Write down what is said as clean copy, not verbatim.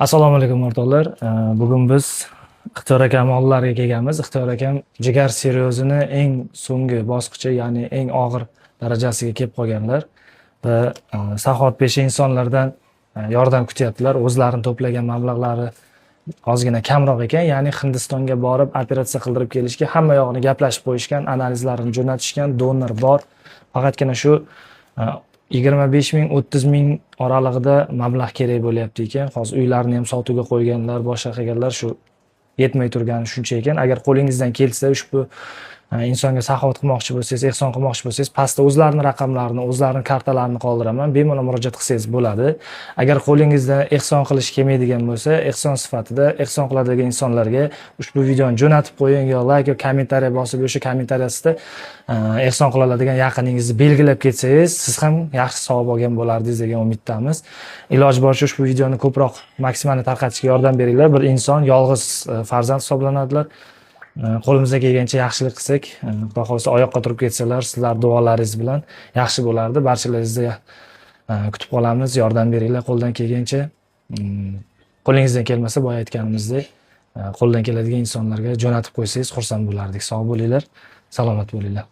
Assalomu alaykum, o'rtoqlar. Bugun biz Ixtiyor akam oldilariga kelganmiz. Ixtiyor akam jigar sirrozini eng so'nggi bosqichi, ya'ni eng og'ir darajasiga kelib qolganlar va saxovatpesha insonlardan yordam kutyaptilar. O'zlarini to'plagan mablag'lari ozgina kamroq ekan, ya'ni Hindistonga borib operatsiya qildirib kelishga hamma yog'ini gaplashib qo'yishgan, analizlarini jo'natishgan, donor bor. Faqatgina shu 25 ming, 30 ming oralig'ida mablag' kerak bo'lyapti ekan. Hozir uylarini ham sotuvga qo'yganlar, boshqa qilganlar, shu yetmay turgani shuncha ekan. Agar qo'lingizdan kelsa, ushbu insonga saxovat qilmoqchi bo'lsangiz, ehson qilmoqchi bo'lsangiz, pastda o'zlarini raqamlarini, o'zlarini kartalarini qoldiraman, bemalol murojaat qilsangiz bo'ladi. Agar qo'lingizda ehson qilish kelmaydigan bo'lsa, ehson sifatida ehson qiladigan insonlarga ushbu videoni jo'natib qo'ying yo layk yo kommentariya bosib, o'sha kommentariyasida ehson qila oladigan yaqiningizni belgilab ketsangiz, siz ham yaxshi savob olgan bo'lardingiz degan umiddamiz. Iloji boricha ushbu videoni ko'proq, maksimal tarqatishga yordam beringlar. Bir inson yolg'iz farzand hisoblanadilar. Qo'limizdan kelgancha yaxshilik qilsak, xudo xohlasa, oyoqqa turib ketsalar, sizlar duolaringiz bilan yaxshi bo'lardi. Barchalaringizni kutib qolamiz, yordam beringlar qo'ldan kelgancha. Qo'lingizdan kelmasa, boya aytganimizdek, qo'ldan keladigan insonlarga jo'natib qo'ysangiz, xursand bo'lardik. Sog' bo'linglar, salomat bo'linglar.